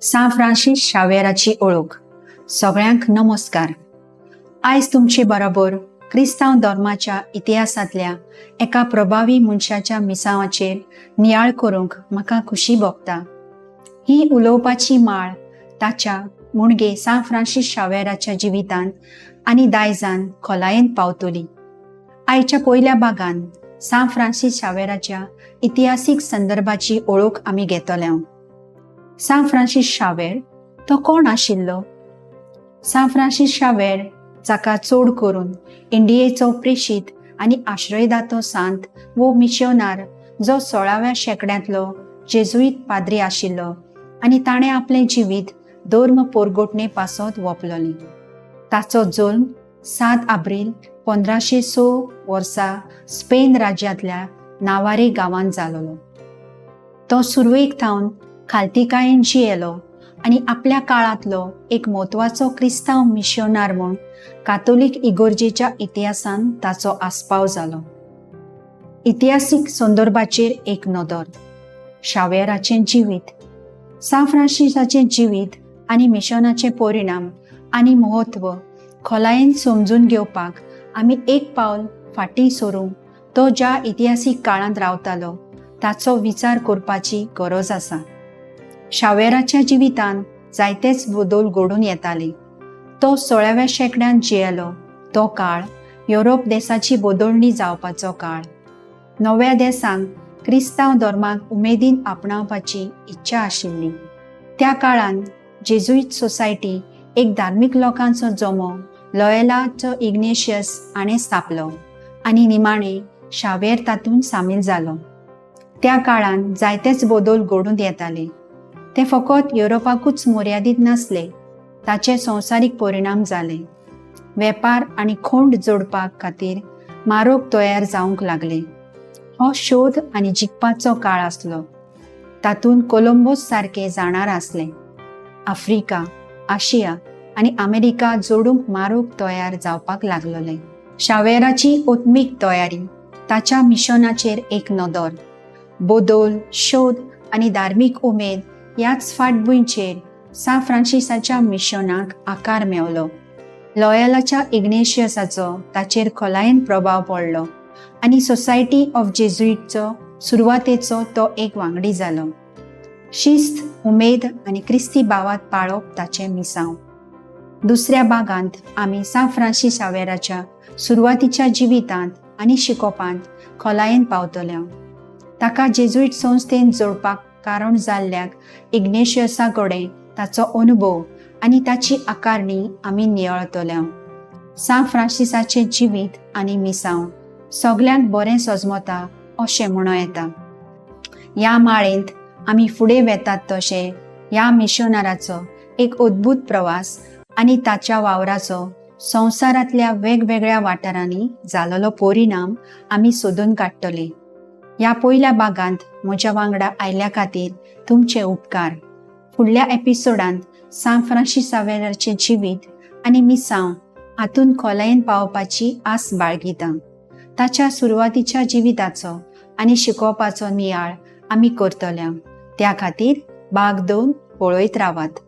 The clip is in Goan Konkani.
सां फ्रांसीस शावेराची ओळख. सगळ्यांक नमस्कार. आयज तुमचे बरोबर क्रिस्तांव धर्माच्या इतिहासांतल्या एका प्रभावी मनशाच्या मिसांवाचेर नियाळ करूंक म्हाका खुशी भोगता. ही उलोवपाची माळ ताच्या मुणगे सां फ्रांसीस शावेराच्या जिवितांत आनी दायजान खोलायेन पावतली. आयच्या पयल्या भागान सां फ्रांसीस शावेराच्या इतिहासीक संदर्भाची ओळख आमी घेतले. सां फ्रांसीस शावेर तो कोण आशिल्लो? सां फ्रांसीस शावेर, जाका चड करून इंडियेचो प्रेशीत आनी आश्रयदातो सांत वो मिशोनार, जो 16व्या शेंकड्यांतलो जेजुईत पाद्री आशिल्लो आनी ताणें आपलें जिवीत धर्म पोरगोटणे पासत वोपलोलें. ताचो जल्म 7 एप्रील 1506 वर्सा स्पेन राज्यांतल्या नावारे गांवांत जालोलो. तो सुरवेक थावन खालतीकायेन जियेलो आनी आपल्या काळांतलो एक म्हत्वाचो क्रिस्तांव मिशोनार म्हूण कातोलीक इगोर्जेच्या इतिहासांत ताचो आस्पाव जालो. इतिहासीक संदर्भाचेर एक नदर. शावेराचें जिवीत. सां फ्रांसिसाचें जिवीत आनी मिशनाचे परिणाम आनी म्हत्व खोलायेन समजून घेवपाक आमी एक पावल फाटीं सरूंक तो ज्या इतिहासीक काळांत रावतालो ताचो विचार करपाची गरज आसा. शावेराच्या जिवितांत जायतेच बदल घडून येताले. तो 16व्या शेंकड्यांत जियेलो. तो काळ युरोप देसाची बदलणी जावपाचो काळ. नव्या देसांक क्रिस्तांव धर्माक उमेदीन आपणावपाची इच्छा आशिल्ली. त्या काळांत जेजुईत सोसायटी, एक धार्मीक लोकांचो जमो, लॉयलाचो इग्नेशियस हाणें स्थापलो आनी निमाणें शावेर तातूंत सामील जालो. त्या काळांत जायतेच बदल घडून येताले. ते फकत युरोपाकूच मर्यादीत नासले, ताचे संवसारीक परिणाम जाले. वेपार आनी खोंड जोडपाक खातीर मारोग तयार जावंक लागले. हो शोध आनी जिखपाचो काळ आसलो. तातूंत कोलंबोस सारके जाणार आसले. आफ्रिका, आशिया आनी अमेरिका जोडूंक मारोग तयार जावपाक लागलोले. शावेराची आत्मीक तयारी. ताच्या मिशनाचेर एक नदर. बदल, शोध आनी धार्मीक उमेद ह्याच फाटभुंयचेर सां फ्रांसिसाच्या मिशनाक आकार मेवलो. लॉयलाच्या इग्नेशियसाचो ताचेर खोलायेन प्रभाव पडलो आनी सोसायटी ऑफ जेजुईटचो सुरवातेचो तो एक वांगडी जालो. शिस्त, उमेद आनी क्रिस्ती भावात पाळप ताचें मिसांव. दुसऱ्या भागांत आमी सां फ्रांसीस शावेराच्या सुरवातीच्या जिवितांत आनी शिकोवपांत खोलायेन पावतले. ताका जेजुईट संस्थेन जोडपाक कारण जाल्ल्याक इग्नेशियसा कडेन ताचो अनुभव आनी ताची आकारणी आमी नियाळतले. सां फ्रांसिसाचें जिवीत आनी मिसांव सगल्यांक बरें सजमता अशें म्हणूं येता. ह्या माळेंत आमी फुडें वेतात तशें ह्या मिशनाराचो एक अद्भूत प्रवास आनी ताच्या वावराचो संवसारांतल्या वेगवेगळ्या वाठारांनी जालोलो परिणाम आमी सोदून काडटले. ह्या पयल्या भागांत म्हज्या वांगडा आयल्या खातीर तुमचे उपकार. फुडल्या एपिसोडांत सां फ्रांसीस सावेराचें जिवीत आनी मिसांव हातूंत खोलायेन पावपाची आस बाळगिता. ताच्या सुरवातीच्या जिविताचो आनी शिकोवपाचो नियाळ आमी करतले. त्या खातीर भाग 2 पळयत रावात.